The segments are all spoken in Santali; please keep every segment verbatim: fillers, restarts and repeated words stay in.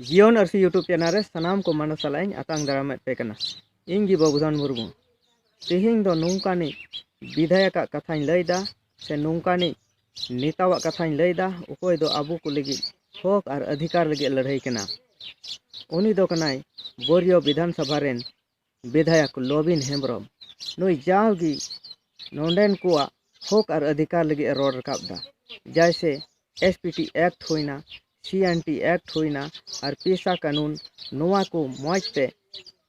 ᱡᱤᱭᱚᱱ ᱟᱹᱨᱥᱤ YouTube ᱪᱮᱱᱮᱞ ᱨᱮ ᱥᱟᱱᱟᱢ ᱠᱚ ᱢᱟᱱᱚᱛ ᱥᱟᱞᱟᱜ ᱤᱧ ᱟᱛᱟᱝ ᱫᱟᱨᱟᱢᱮᱫ ᱯᱮ ᱠᱟᱱᱟ᱾ ᱤᱧ ᱜᱮ ᱵᱟᱹᱵᱩᱫᱷᱚᱱ ᱢᱩᱨᱢᱩ᱾ ᱛᱮᱦᱮᱧ ᱫᱚ ᱱᱚᱝᱠᱟᱱᱤᱡ ᱵᱤᱫᱷᱟᱭᱚᱠᱟᱜ ᱠᱟᱛᱷᱟᱧ ᱞᱟᱹᱭᱫᱟ, ᱥᱮ ᱱᱚᱝᱠᱟᱱᱤᱡ ᱱᱮᱛᱟᱣᱟᱜ ᱠᱟᱛᱷᱟᱧ ᱞᱟᱹᱭᱫᱟ, ᱚᱠᱚᱭ ᱫᱚ ᱟᱵᱚ ᱠᱚ ᱞᱟᱹᱜᱤᱫ ᱦᱚᱠ ᱟᱨ ᱚᱫᱷᱤᱠᱟᱨ ᱞᱟᱹᱜᱤᱫ ᱞᱟᱹᱲᱦᱟᱹᱭ ᱠᱟᱱᱟ᱾ ᱩᱱᱤ ᱫᱚ ᱠᱟᱱᱟᱭ ᱵᱟᱹᱨᱭᱟᱹ ᱵᱤᱫᱷᱟᱱ ᱥᱚᱵᱷᱟ ᱨᱮᱱ ᱵᱤᱫᱷᱟᱭᱚᱠ ᱞᱚᱵᱤᱱ ᱦᱮᱢᱵᱨᱚᱢ᱾ ᱱᱩᱭ ᱡᱟᱣᱜᱮ ᱱᱚᱰᱮᱱ ᱠᱚᱣᱟᱜ ᱦᱚᱠ ᱟᱨ ᱚᱫᱷᱤᱠᱟᱨ ᱞᱟᱹᱜᱤᱫ ᱮ ᱨᱚᱲ ᱨᱟᱠᱟᱵ ᱮᱫᱟ, ᱡᱟᱭᱥᱮ S P T Act ᱦᱩᱭᱱᱟ, C and T Act ᱦᱩᱭᱱᱟ, ᱟᱨ ᱯᱮᱥᱟ ᱠᱟᱹᱱᱩᱱ, ᱱᱚᱣᱟ ᱠᱚ ᱢᱚᱡᱽ ᱛᱮ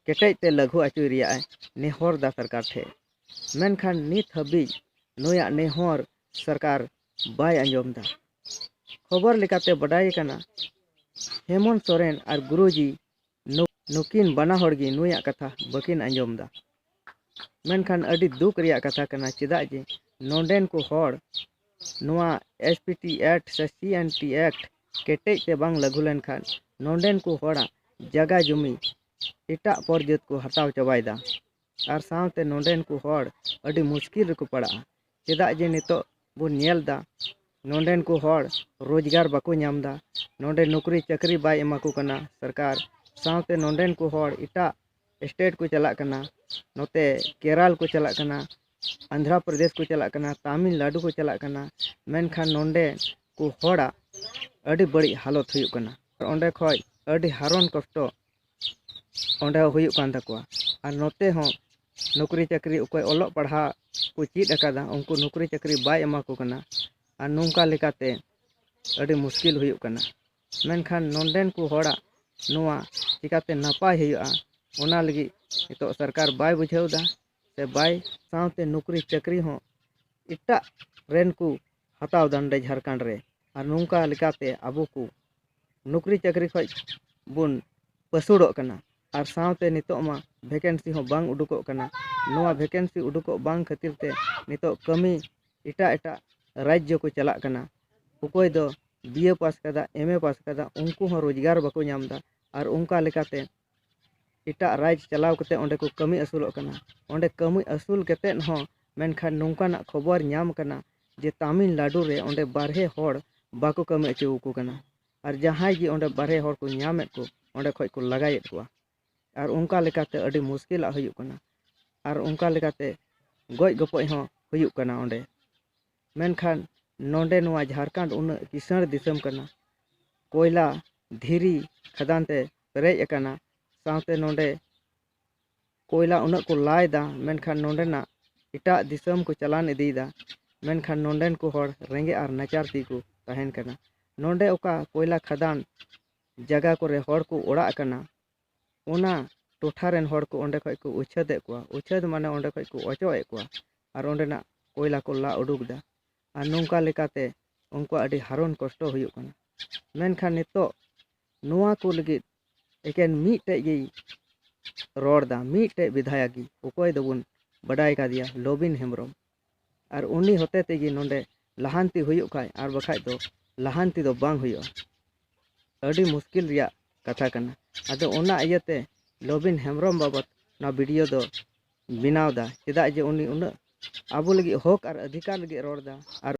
ᱠᱮᱴᱮᱡ ᱛᱮ ᱞᱟᱹᱜᱩ ᱦᱚᱪᱚᱭ ᱨᱮᱭᱟᱜ ᱮ ᱱᱮᱦᱚᱨ ᱫᱟ ᱥᱚᱨᱠᱟᱨ ᱴᱷᱮᱱ᱾ ᱢᱮᱱᱠᱷᱟᱱ ᱱᱤᱛ ᱦᱟᱹᱵᱤᱡ ᱱᱩᱭᱟᱜ ᱱᱮᱦᱚᱨ ᱥᱚᱨᱠᱟᱨ ᱵᱟᱭ ᱟᱸᱡᱚᱢ ᱮᱫᱟ᱾ ᱠᱷᱚᱵᱚᱨ ᱞᱮᱠᱟᱛᱮ ᱵᱟᱰᱟᱭ ᱠᱟᱱᱟ, ᱦᱮᱢᱚᱱᱛ ᱥᱚᱨᱮᱱ ᱟᱨ ᱜᱩᱨᱩᱡᱤ ᱱᱩ-, ᱱᱩᱠᱤᱱ ᱵᱟᱱᱟ ᱦᱚᱲ ᱜᱮ ᱱᱩᱭᱟᱜ ᱠᱟᱛᱷᱟ ᱵᱟᱹᱠᱤᱱ ᱟᱸᱡᱚᱢ ᱮᱫᱟ᱾ ᱢᱮᱱᱠᱷᱟᱱ ᱟᱹᱰᱤ ᱫᱩᱠ ᱨᱮᱭᱟᱜ ᱠᱟᱛᱷᱟ ᱠᱟᱱᱟ, ᱪᱮᱫᱟᱜ ᱡᱮ ᱱᱚᱰᱮᱱ ᱠᱚ ᱦᱚᱲ ᱱᱚᱣᱟ S P T Act ᱥᱮ C and T Act ᱠᱮᱴᱮᱡ ᱛᱮ ᱵᱟᱝ ᱞᱟᱹᱜᱩ ᱞᱮᱱᱠᱷᱟᱱ ᱱᱚᱰᱮᱱ ᱠᱚ ᱦᱚᱲᱟᱜ ᱡᱟᱜᱟ ᱡᱩᱢᱤ ᱮᱴᱟᱜ ᱯᱚᱨᱡᱟᱹᱛ ᱠᱚ ᱦᱟᱛᱟᱣ ᱪᱟᱵᱟᱭᱮᱫᱟ᱾ ᱟᱨ ᱥᱟᱶᱛᱮ ᱱᱚᱰᱮᱱ ᱠᱚ ᱦᱚᱲ ᱟᱹᱰᱤ ᱢᱩᱥᱠᱤᱞ ᱨᱮᱠᱚ ᱯᱟᱲᱟᱜᱼᱟ᱾ ᱪᱮᱫᱟᱜ ᱡᱮ ᱱᱤᱛᱚᱜ ᱵᱚᱱ ᱧᱮᱞ ᱮᱫᱟ, ᱱᱚᱰᱮᱱ ᱠᱚ ᱦᱚᱲ ᱨᱳᱡᱽᱜᱟᱨ ᱵᱟᱠᱚ ᱧᱟᱢ ᱮᱫᱟ, ᱱᱚᱰᱮ ᱱᱚᱠᱨᱤ ᱪᱟᱹᱠᱨᱤ ᱵᱟᱭ ᱮᱢᱟ ᱠᱚ ᱠᱟᱱᱟ ᱥᱚᱨᱠᱟᱨ᱾ ᱥᱟᱶᱛᱮ ᱱᱚᱰᱮᱱ ᱠᱚ ᱦᱚᱲ ᱮᱴᱟᱜ state ᱠᱚ ᱪᱟᱞᱟᱜ ᱠᱟᱱᱟ, ᱱᱚᱛᱮ ᱠᱮᱨᱟᱞ ᱠᱚ ᱪᱟᱞᱟᱜ ᱠᱟᱱᱟ, ᱟᱱᱫᱷᱨᱟ ᱯᱨᱚᱫᱮᱥ ᱠᱚ ᱪᱟᱞᱟᱜ ᱠᱟᱱᱟ, ᱛᱟᱢᱤᱞᱱᱟᱰᱩ ᱠᱚ ᱪᱟᱞᱟᱜ ᱠᱟᱱᱟ᱾ ᱢᱮᱱᱠᱷᱟᱱ ᱱᱚᱰᱮ ᱠᱚ ᱦᱚᱲᱟᱜ ᱟᱹᱰᱤ ᱵᱟᱹᱲᱤᱡ ᱦᱟᱞᱚᱛ ᱦᱩᱭᱩᱜ ᱠᱟᱱᱟ᱾ ᱚᱸᱰᱮ ᱠᱷᱚᱡ ᱟᱹᱰᱤ ᱦᱟᱨᱚᱱ ᱠᱚᱥᱴᱚ ᱚᱸᱰᱮ ᱦᱚᱸ ᱦᱩᱭᱩᱜ ᱠᱟᱱ ᱛᱟᱠᱚᱣᱟ᱾ ᱟᱨ ᱱᱚᱛᱮ ᱦᱚᱸ ᱱᱚᱠᱨᱤ ᱪᱟᱹᱠᱨᱤ, ᱚᱠᱚᱭ ᱚᱞᱚᱜ ᱯᱟᱲᱦᱟᱜ ᱠᱚ ᱪᱮᱫ ᱟᱠᱟᱫᱟ, ᱩᱱᱠᱩ ᱱᱚᱠᱨᱤ ᱪᱟᱹᱠᱨᱤ ᱵᱟᱭ ᱮᱢᱟ ᱠᱚ ᱠᱟᱱᱟ᱾ ᱟᱨ ᱱᱚᱝᱠᱟ ᱞᱮᱠᱟᱛᱮ ᱟᱹᱰᱤ ᱢᱩᱥᱠᱤᱞ ᱦᱩᱭᱩᱜ ᱠᱟᱱᱟ᱾ ᱢᱮᱱᱠᱷᱟᱱ ᱱᱚᱰᱮᱱ ᱠᱚ ᱦᱚᱲᱟᱜ ᱱᱚᱣᱟ ᱪᱤᱠᱟᱛᱮ ᱱᱟᱯᱟᱭ ᱦᱩᱭᱩᱜᱼᱟ, ᱚᱱᱟ ᱞᱟᱹᱜᱤᱫ ᱱᱤᱛᱚᱜ ᱥᱚᱨᱠᱟᱨ ᱵᱟᱭ ᱵᱩᱡᱷᱟᱹᱣ ᱮᱫᱟ ᱥᱮ ᱵᱟᱭ, ᱥᱟᱶᱛᱮ ᱱᱚᱠᱨᱤ ᱪᱟᱹᱠᱨᱤ ᱦᱚᱸ ᱮᱴᱟᱜ ᱨᱮᱱ ᱠᱚ ᱦᱟᱛᱟᱣ ᱮᱫᱟ ᱱᱚᱰᱮ ᱡᱷᱟᱲᱠᱷᱚᱸᱰ ᱨᱮ᱾ ᱟᱨ ᱱᱚᱝᱠᱟ ᱞᱮᱠᱟᱛᱮ ᱟᱵᱚ ᱠᱚ ᱱᱚᱠᱨᱤ ᱪᱟᱹᱠᱨᱤ ᱠᱷᱚᱡ ᱵᱚᱱ ᱯᱟᱹᱥᱩᱲᱚᱜ ᱠᱟᱱᱟ᱾ ᱟᱨ ᱥᱟᱶᱛᱮ ᱱᱤᱛᱚᱜ ᱢᱟ vacancy ᱦᱚᱸ ᱵᱟᱝ ᱩᱰᱩᱠᱚᱜ ᱠᱟᱱᱟ᱾ ᱱᱚᱣᱟ vacancy ᱩᱰᱩᱠᱚᱜ ᱵᱟᱝ ᱠᱷᱟᱹᱛᱤᱨ ᱛᱮ ᱱᱤᱛᱚᱜ ᱠᱟᱹᱢᱤ ᱮᱴᱟᱜ ᱮᱴᱟᱜ ᱨᱟᱡᱽᱡᱚ ᱠᱚ ᱪᱟᱞᱟᱜ ᱠᱟᱱᱟ᱾ ᱚᱠᱚᱭ ᱫᱚ B A ᱯᱟᱥ ᱠᱟᱫᱟ, M A ᱯᱟᱥ ᱠᱟᱫᱟ, ᱩᱱᱠᱩ ᱦᱚᱸ ᱨᱳᱡᱽᱜᱟᱨ ᱵᱟᱠᱚ ᱧᱟᱢ ᱮᱫᱟ᱾ ᱟᱨ ᱚᱱᱠᱟ ᱞᱮᱠᱟᱛᱮ ᱮᱴᱟᱜ ᱨᱟᱡᱽ ᱪᱟᱞᱟᱣ ᱠᱟᱛᱮ ᱚᱸᱰᱮ ᱠᱚ ᱠᱟᱹᱢᱤ ᱟᱹᱥᱩᱞᱚᱜ ᱠᱟᱱᱟ᱾ ᱚᱸᱰᱮ ᱠᱟᱹᱢᱤ ᱟᱹᱥᱩᱞ ᱠᱟᱛᱮ ᱦᱚᱸ ᱢᱮᱱᱠᱷᱟᱱ ᱱᱚᱝᱠᱟᱱᱟᱜ ᱠᱷᱚᱵᱚᱨ ᱧᱟᱢ ᱠᱟᱱᱟ ᱡᱮ ᱛᱟᱢᱤᱞᱱᱟᱰᱩ ᱨᱮ ᱚᱸᱰᱮ ᱵᱟᱨᱦᱮ ᱦᱚᱲ ᱵᱟᱠᱚ ᱠᱟᱹᱢᱤ ᱦᱚᱪᱚ ᱟᱠᱚ ᱠᱟᱱᱟ᱾ ᱟᱨ ᱡᱟᱦᱟᱸᱭ ᱜᱮ ᱚᱸᱰᱮ ᱵᱟᱨᱦᱮ ᱦᱚᱲ ᱠᱚ ᱧᱟᱢᱮᱫ ᱠᱚ, ᱚᱸᱰᱮ ᱠᱷᱚᱡ ᱠᱚ ᱞᱟᱜᱟᱭᱮᱫ ᱠᱚᱣᱟ᱾ ᱟᱨ ᱚᱱᱠᱟ ᱞᱮᱠᱟᱛᱮ ᱟᱹᱰᱤ ᱢᱩᱥᱠᱤᱞᱟᱜ ᱦᱩᱭᱩᱜ ᱠᱟᱱᱟ᱾ ᱟᱨ ᱚᱱᱠᱟ ᱞᱮᱠᱟᱛᱮ ᱜᱚᱡ ᱜᱚᱯᱚᱡ ᱦᱚᱸ ᱦᱩᱭᱩᱜ ᱠᱟᱱᱟ ᱚᱸᱰᱮ᱾ ᱢᱮᱱᱠᱷᱟᱱ ᱱᱚᱰᱮ ᱱᱚᱣᱟ ᱡᱷᱟᱲᱠᱷᱚᱸᱰ ᱩᱱᱟᱹᱜ ᱠᱤᱥᱟᱹᱬ ᱫᱤᱥᱚᱢ ᱠᱟᱱᱟ, ᱠᱚᱭᱞᱟ ᱫᱷᱤᱨᱤ ᱠᱷᱟᱫᱟᱱ ᱛᱮ ᱯᱮᱨᱮᱡ ᱟᱠᱟᱱᱟ, ᱥᱟᱶᱛᱮ ᱱᱚᱰᱮ ᱠᱚᱭᱞᱟ ᱩᱱᱟᱹᱜ ᱠᱚ ᱞᱟᱭ ᱮᱫᱟ, ᱢᱮᱱᱠᱷᱟᱱ ᱱᱚᱰᱮᱱᱟᱜ ᱮᱴᱟᱜ ᱫᱤᱥᱚᱢ ᱠᱚ ᱪᱟᱞᱟᱱ ᱤᱫᱤᱭᱮᱫᱟ, ᱢᱮᱱᱠᱷᱟᱱ ᱱᱚᱰᱮᱱ ᱠᱚ ᱦᱚᱲ ᱨᱮᱸᱜᱮᱡ ᱟᱨ ᱱᱟᱪᱟᱨ ᱛᱮᱜᱮ ᱠᱚ ᱛᱟᱦᱮᱱ ᱠᱟᱱᱟ᱾ ᱱᱚᱰᱮ ᱚᱠᱟ ᱠᱚᱭᱞᱟ ᱠᱷᱟᱫᱟᱱ ᱡᱟᱭᱜᱟ ᱠᱚᱨᱮ ᱦᱚᱲ ᱠᱚ ᱚᱲᱟᱜ ᱠᱟᱱᱟ, ᱚᱱᱟ ᱴᱚᱴᱷᱟ ᱨᱮᱱ ᱦᱚᱲ ᱠᱚ ᱚᱸᱰᱮ ᱠᱷᱚᱡ ᱠᱚ ᱩᱪᱷᱟᱹᱫᱮᱫ ᱠᱚᱣᱟ, ᱩᱪᱷᱟᱹᱫ ᱢᱟᱱᱮ ᱚᱸᱰᱮ ᱠᱷᱚᱡ ᱠᱚ ᱚᱪᱚᱜ ᱮᱫ ᱠᱚᱣᱟ ᱟᱨ ᱚᱸᱰᱮᱱᱟᱜ ᱠᱚᱭᱞᱟ ᱠᱚ ᱞᱟ ᱩᱰᱩᱠ ᱮᱫᱟ᱾ ᱟᱨ ᱱᱚᱝᱠᱟ ᱞᱮᱠᱟᱛᱮ ᱩᱱᱠᱩᱣᱟᱜ ᱟᱹᱰᱤ ᱦᱟᱨᱚᱱ ᱠᱚᱥᱴᱚ ᱦᱩᱭᱩᱜ ᱠᱟᱱᱟ᱾ ᱢᱮᱱᱠᱷᱟᱱ ᱱᱤᱛᱚᱜ ᱱᱚᱣᱟ ᱠᱚ ᱞᱟᱹᱜᱤᱫ ᱮᱠᱮᱱ ᱢᱤᱫᱴᱮᱡ ᱜᱮᱭ ᱨᱚᱲ ᱮᱫᱟ, ᱢᱤᱫᱴᱮᱡ ᱵᱤᱫᱷᱟᱭᱚᱠ ᱜᱮ, ᱚᱠᱚᱭ ᱫᱚᱵᱚᱱ ᱵᱟᱰᱟᱭ ᱠᱟᱫᱮᱭᱟ, ᱞᱚᱵᱤᱱ ᱦᱮᱢᱵᱨᱚᱢ᱾ ᱟᱨ ᱩᱱᱤ ᱦᱚᱛᱮ ᱛᱮᱜᱮ ᱱᱚᱰᱮ ᱞᱟᱦᱟᱱᱛᱤ ᱦᱩᱭᱩᱜ ᱠᱷᱟᱡ, ᱟᱨ ᱵᱟᱠᱷᱟᱡ ᱫᱚ ᱞᱟᱦᱟᱱᱛᱤ ᱫᱚ ᱵᱟᱝ ᱦᱩᱭᱩᱜᱼᱟ᱾ ᱟᱹᱰᱤ ᱢᱩᱥᱠᱤᱞ ᱨᱮᱭᱟᱜ ᱠᱟᱛᱷᱟ ᱠᱟᱱᱟ᱾ ᱟᱫᱚ ᱚᱱᱟ ᱤᱭᱟᱹᱛᱮ ᱞᱚᱵᱤᱱ ᱦᱮᱢᱵᱨᱚᱢ ᱵᱟᱵᱚᱫ ᱱᱚᱣᱟ ᱵᱷᱤᱰᱤᱭᱳ ᱫᱚ ᱵᱮᱱᱟᱣ ᱮᱫᱟ, ᱪᱮᱫᱟᱜ ᱡᱮ ᱩᱱᱤ ᱩᱱᱟᱹᱜ ᱟᱵᱚ ᱞᱟᱹᱜᱤᱫ ᱦᱚᱠ ᱟᱨ ᱚᱫᱷᱤᱠᱟᱨ ᱞᱟᱹᱜᱤᱫ ᱨᱚᱲ ᱮᱫᱟ᱾ ᱟᱨ